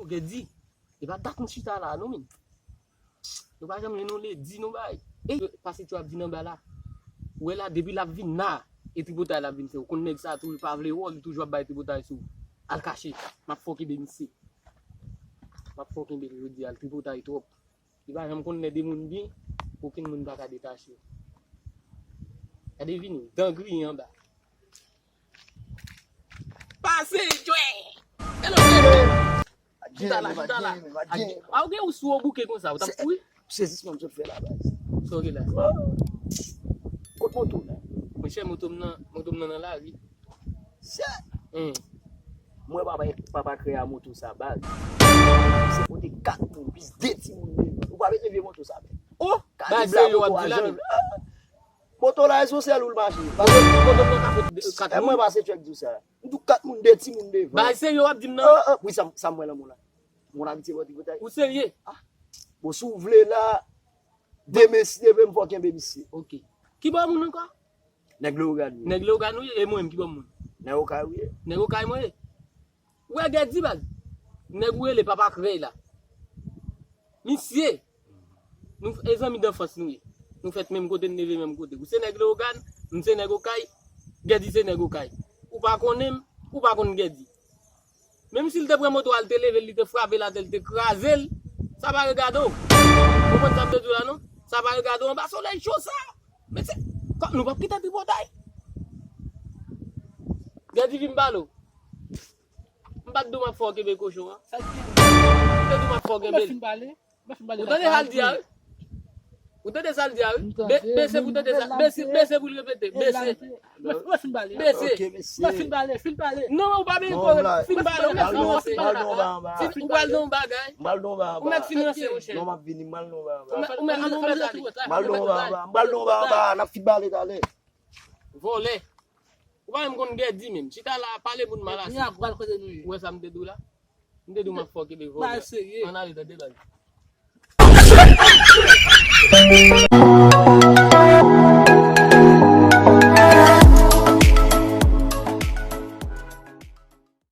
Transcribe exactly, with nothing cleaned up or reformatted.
Gèdi, e pa dat m chita la non, men. Nou pa janm jwenn yon ledi, nou bay. E pase tchou ap vin anba la. Ou wè la, depi l ap vin la, e tripotay l ap vin fè. Ou konn nèg sa tou, li pa vle wè w, li toujou ap bay tripotay sou ou. Al kache, m ap fè w kenbe misye. M ap fè w kenbe l jodi a, l tripotay twòp. Li pa janm konn lè de moun byen, okenn moun pa ka detache. Gade vini, dan griyen anba. Pase, jwè! Hello, hello! Chita la, chita la. A, ou gen ou sou ou bouke konsa, ou t ap kouri? Sezisman m sot fè la, baz. Sa w gen la? Kot moto w la? Monchè, moto m nan, moto m nan, nan lari. Sè! Hmm. Mwen papa, papa kreye a moto sa, baz. Se pote kat moun, plis de timoun devan. Ou pa bezwen vye moto sa, men. Oh! Baz, serye w ap di la, men. Moto la, esosyèl ou l mache? Moto m nan ka fè kat moun. Mwen pase tchèk di w sa. M di w kat moun, de timoun devan. Bagay serye w ap di m nan? Ah, ah, wi, sa, sa m wè nan men w la. Moun abitye bò tripotay. Ou serye? Ah. Bon, si w vle la, demen si Dye vle m fè w kenbe misye. Ok. Ki bò moun ankò? Nèg Leogàn wi. Nèg Leogàn wi, e mwen menm ki bò moun? Nèg Okay wi. Nèg Okay mwen ye. Ou wè Gèdi baz. Nèg ou rele papa krèy la. Misye, nou e zanmi danfans nou ye. Nou fèt menm kote, n leve menm kote. Ou se nèg Leogàn, m se nèg Okay, Gèdi se nèg Okay. Ou pa konnen m, ou pa konn Gèdi. Menm si l te pran moto a, l te leve l, li te frape l atè, li te kraze l, sa pa regade w. Ou konprann sa m te di w la non? Sa pa regade w anba solèy cho sa. Men se, kò, nou p ap kite tripotay. Gèdi vin m pale w. M pa t di w m ap fè w kenbe kochon an. Sa k gen? M te di w m ap fè w kenbe l. Ou tande sa l di a wi? Ou tande sa l di a wi? Be-, bese pou tande sa. Bese, bese pou l repete. Bese. Bese. Bese. Non, ou pa bezwen kore. Fin pale, ou mèt fin ranse. Ou pral nan yon bagay. Ou mèt fin ranse, monchè. Ou mèt, ou mèt, ou mèt ale. Vòlè. Ou pa menm konn Gèdi menm. Chita la, pale moun mal ase. Ou wè sa m te di w la? M te di w m ap fè w kenbe vòlè. Ann ale tande baz.